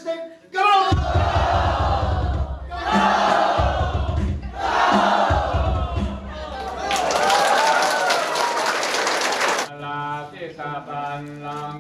ລາສິສະບັນລັງ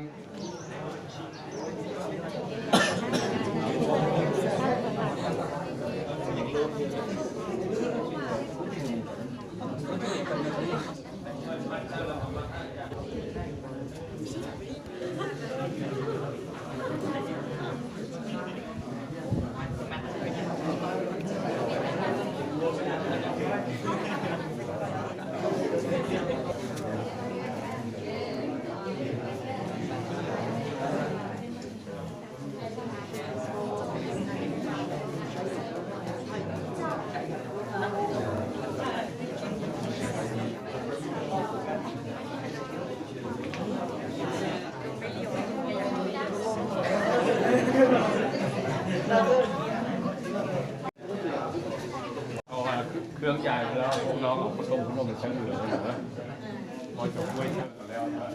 ເພາະວ່າເຄື່ອງໃຫຍ່ແລ້ວ ພວກນ້ອງເອົາພັດລົມ ພັດລົມໄປໃຊ້ເຫຼືອເນາະ ພໍຈະຊ່ວຍເຊີງກັນແລ້ວນະ.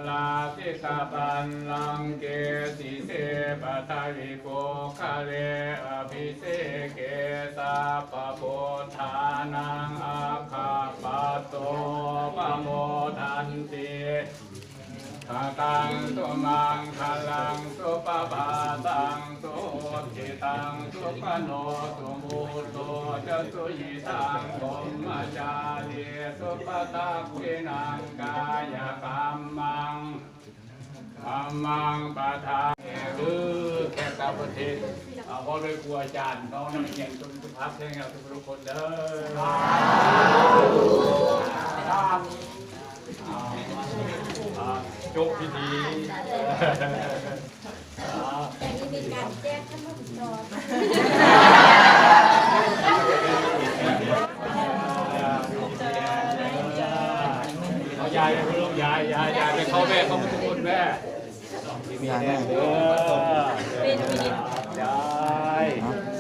ລາສິສະບັນລັງເກ ສິເສປະທະວິໂກຄະເລ ອະພິເສເກ ສັບພະພຸດທານັງ ອາຄາປະໂຕ ປະໂມທັນຕິ ກະຕັງ ສຸມັງຄະລັງ ສຸປະພາຕັງ ສຸຫຸດທິຕັງ ສຸຂະໂນ ສຸມຸດໂຕ ຈະ ສຸຍິທັງ ພົມມະຈາລີ ສຸປະທັກຂິນັງ ກາຍະກຳມັງ ທຳມັງ ປະທາ ຫຼື ແຂກຕ່າງປະເທດ ເອີ ເວົ້າດ້ວຍຄູອາຈານເນາະ ນັກຮຽນທຸກໆພັກ ແຂກທຸກໆຄົນເດີ. ສາທຸ ອ່າ ອ່າ ຈົບພິທີ ອັນນີ້ມີການແຈກຂະໜົມຕໍ່ ເອົາ ຢາຍໄປເບິ່ງ ຢາຍ ຢາຍ ຢາຍໄປເຂົ້າແມ່ ເຂົ້າທຸກຄົນແມ່ ຢາຍແມ່ ເອີ ຢາຍ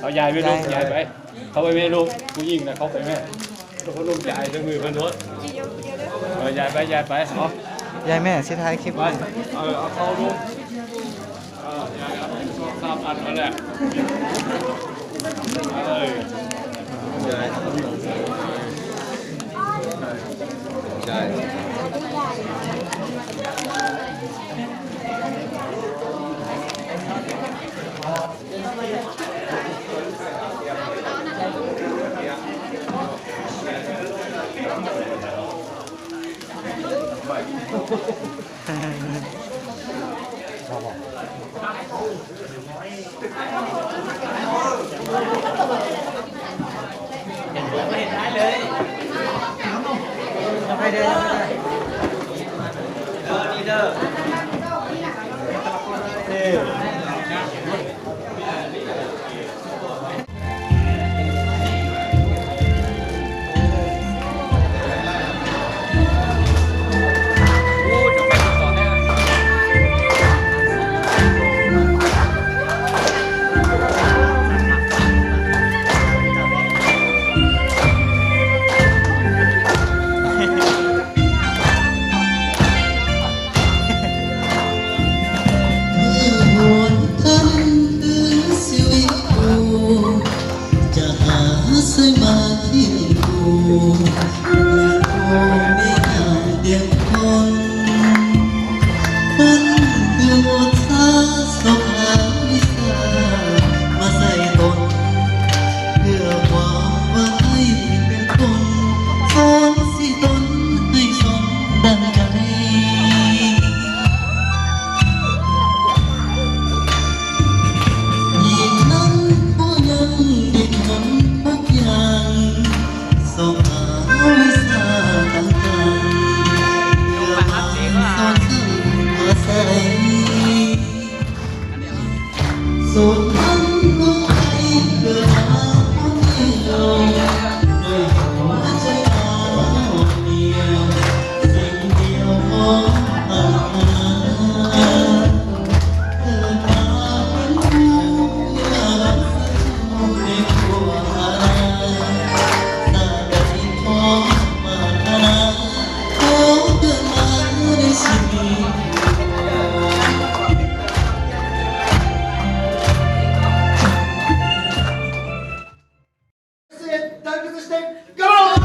ເອົາ ຢາຍໄປລູກ ຢາຍໄປ ເຂົ້າໄປແມ່ລູກ ຜູ້ຍິງນະ ເຂົ້າໄປແມ່ ເອົາຂະໜົມຢາຍໃສ່ມືເພິ່ນໂລດ ເອີ ຢາຍໄປ ຢາຍໄປ ເອົາ ຢາຍແມ່ ຊິຖ່າຍຄລິບໄວ້ ເອີ ເອົາເຂົ້າລູກ ເອີ ຢາຍ ເອົາສອງສາມອັນນັ້ນແຫຼະ ເອີ ຢາຍ ຢາຍ. Sit, time to mistake. Go!